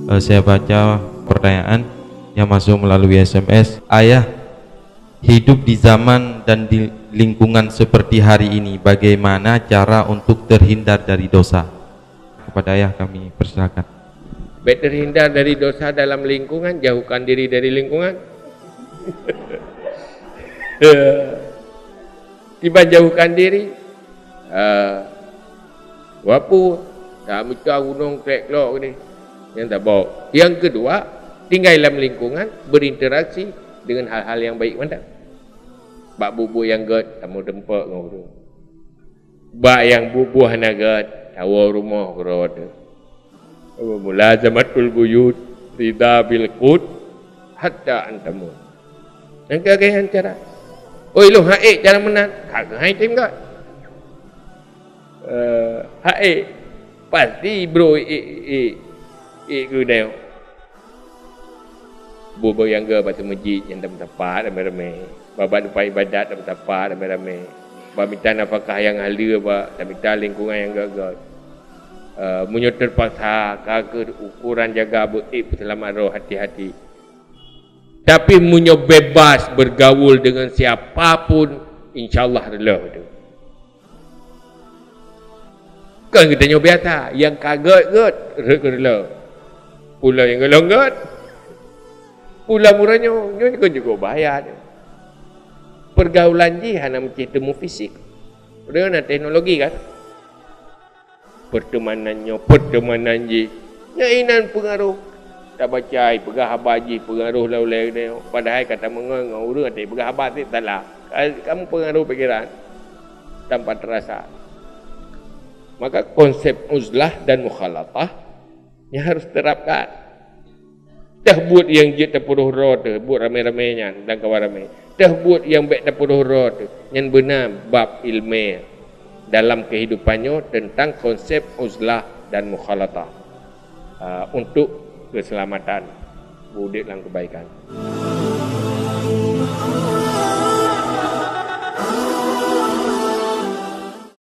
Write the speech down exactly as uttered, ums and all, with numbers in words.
Eh, saya baca pertanyaan yang masuk melalui S M S. Ayah, hidup di zaman dan di lingkungan seperti hari ini, bagaimana cara untuk terhindar dari dosa? Kepada ayah kami persilakan. Baik, terhindar dari dosa dalam lingkungan, jauhkan diri dari lingkungan. Tiban jauhkan diri, ah, wapu, tak mita gunong krek klok ni. Yang tak bau. Yang kedua, tinggai lam lingkungan, berinteraksi dengan hal-hal yang baik mantap. Bak buet-buet nyang gét, tamu teumpat ngon ureuëng. Bak nyang buet-buet hana gét, tawoe rumoh keudroe teuh. Mulazamatul buyut, ridha bil qut, hatta antamu. Nyang keu lagée nyan cara. Oi, lôn hak ék cara meunan, ka keuhai tem gét. Eh, hak ék, pasti bro ék, ék, ék keu deuh. Buet-buet nyang gét bak teumeujid nyang tameusapat ramé-ramé. Bak, bak teumpat ibadat tameusapat ramé-ramé. Bak mita nafakah nyang haleue bak tamita lingkungan nyang gét-gét. Eh, meunyoe teupaksa, ka keuh ukuran jaga beuék peuseulamat roh, hati-hati. Tapi meunyoe bebas bergaul dengan siapa pun, insya Allah reuloh tu. Kan geutanyoe biasa, nyang ka gét-gét, rhot keudroe. Pula nyang golom gét, pula meurunoe, nyoe kan cukup bahaya tu. Pergaulan jih hana meusti teumu fisik. Udah na teknologi kan? Pertemanan nyoe, pertemanan jih. Nyan inan pengaruh. Tabaca, peugah haba jih, pengaruh lam ulée nyoe. Padahai ka tameungon ngon ureuëng, tapi peugah haba cit salah. Ka, ka meupengaruh pikiran tanpa terasa. Maka konsep uzlah dan mukhalatah nyan harus terapkan. Teuh buet nyang jeuet tapeuroh droe teuh, buet ramé-ramé nyan dan kawan ramé. Teuh buet nyang bék tapeuroh droe teuh, nyan beuna bab ilmu dalam kehidupan nyoe tentang konsep uzlah dan mukhalatah, ah, untuk keselamatan udeb lam kebaikan.